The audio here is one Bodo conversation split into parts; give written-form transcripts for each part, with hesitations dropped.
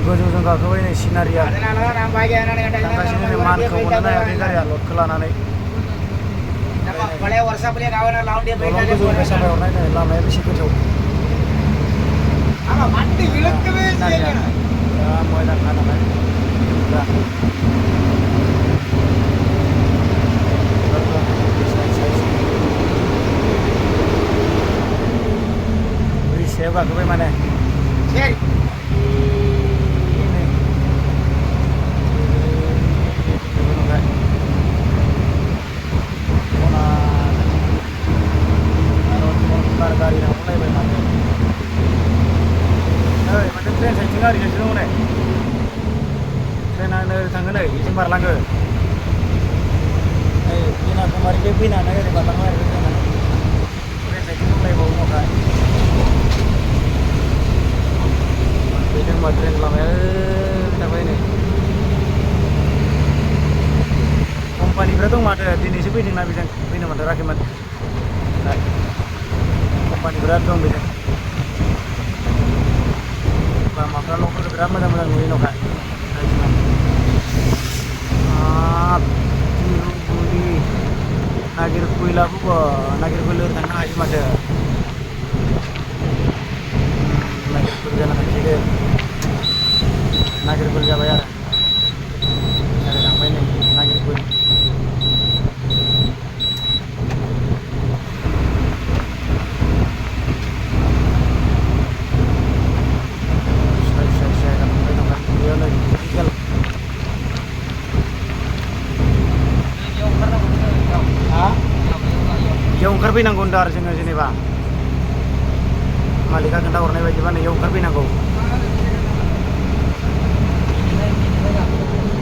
गोजौजों गाखोबाय नै सिनारिया थांगासिनो नै मानखौ मोननो हायाखै गारिया लडखौ लानानै दलं गोजौनिफ्राय साफाय हरनाय नै लामाया बेसे गोथौ सिनारिया बिराद मोजांखा नालाय ब्रिज सायाव गाखोबाय माने गारि थांलायबाय माने नै माथो ट्रेन साइथिं गारिजोंसो दङ नै ट्रेना नै थाङो नै बिथिं बारलाङो नै कन्याकुमारिनिफ्राय फैनानै ओरै बारलाङो आरो ट्रेना ट्रेन साइथिं दंलायबावो न'खाय बेनो होनबा ट्रेन लामाया थाबाय नै कम्पानिफ्रा दं माथो दिनैसो फैदोंना बेजों फैनो मोनथाराखैमोन कम्पानिफ्रा दं बेजों लामाफ्रा न'फोरखौ बिराद मोजां मोजां नुयो न'खा तिरुगुरि नागिरकुइलाबो नागिरकुइल थांनो हायो माथो नागिरकुइल जाना थांसिगोन नागिरकुइल जाबाय आरो ओरै थांबाय नै नागिरकुइल बेयाव ओंखारफैनांगौ होनदों आरो जोङो जेनेबा मालिकआ खोन्थाहरनाय बायदिबा नै बेयाव ओंखारफैनांगौ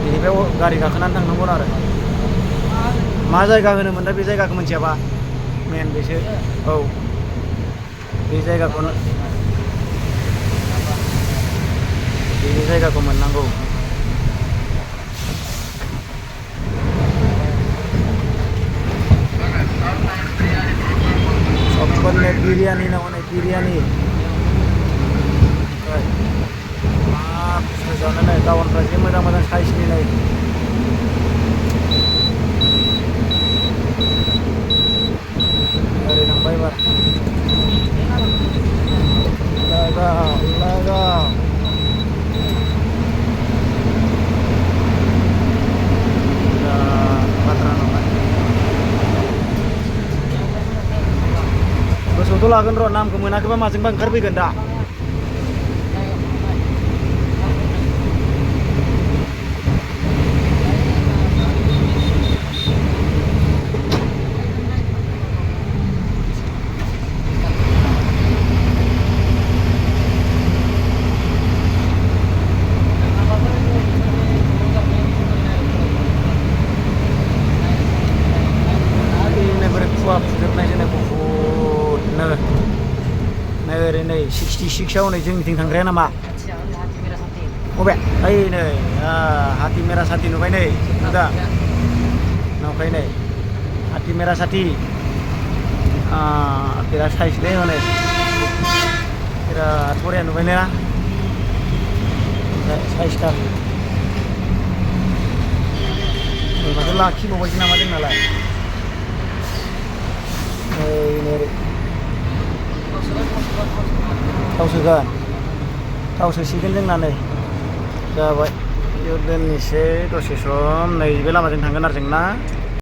बेनिफ्राय गारि गाखोनानै थांनांगौ आरो मा जायगा होनोमोन दा बे जायगाखौ मिथियाबा मेन बेसो औ बे जायगाखौनो बे जायगाखौ मोननांगौ सबखौनो बिरियानि नांगौ नै बिरियानि हाब जानो नै गावनफ्रा जि मोजां मोजां साइजनि नै ओरै थांबाय एबार लागाव बाथ्रा नङा गोसोआवथ' लागोन र' नामखौ मोनाखैबा माजोंबा ओंखारफैगोन दा ओरै नै 66आव नै जोंनिथिं थांग्राया नामा अबे ओइ नै हाथि मेरा साथि नुबाय नै नुदा नुबाय नै हाथि मेरा साथि बिराद साइजलै माने बिराद बरिया नुबाय ना साइजथार माथो लाखिबावबायसो नामा जोंनालाय ओरै थाव सोसिगोन जोंना नै जाबाय बेयाव दोननोसै दसे सम नैबे लामाजों थांगोन आरो जों ना